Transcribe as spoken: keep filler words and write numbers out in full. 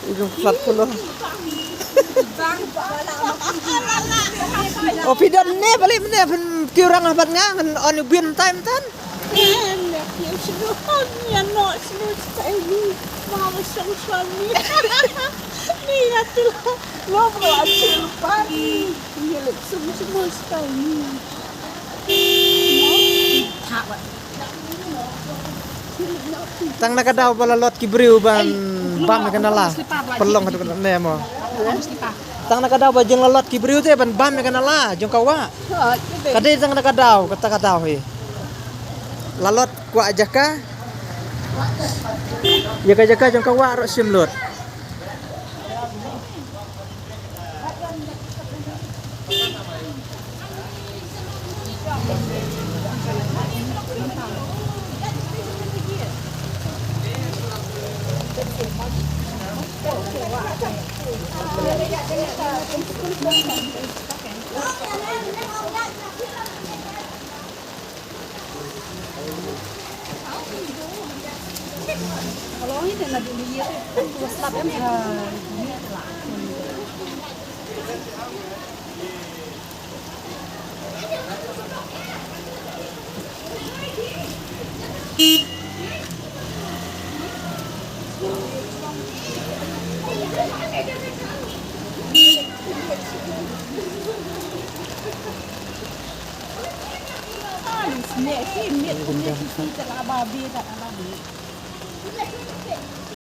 Yung flat pula. O phi don ne, balik mene, phin kiew rang ha bad nga, ngan on u bin time tan. Tang na ka daw ba la lot ki briew ban bam ïa ka nala. Pynlong ka ne mo. Tang na ka daw ba jong la lot ki briew te ban bam ïa ka nala jong ka wah. Ka dei tang na ka daw, kata ka daw hi. La lot kwah jaka. Ïa ka jaka jong ka wah ruh shim lut.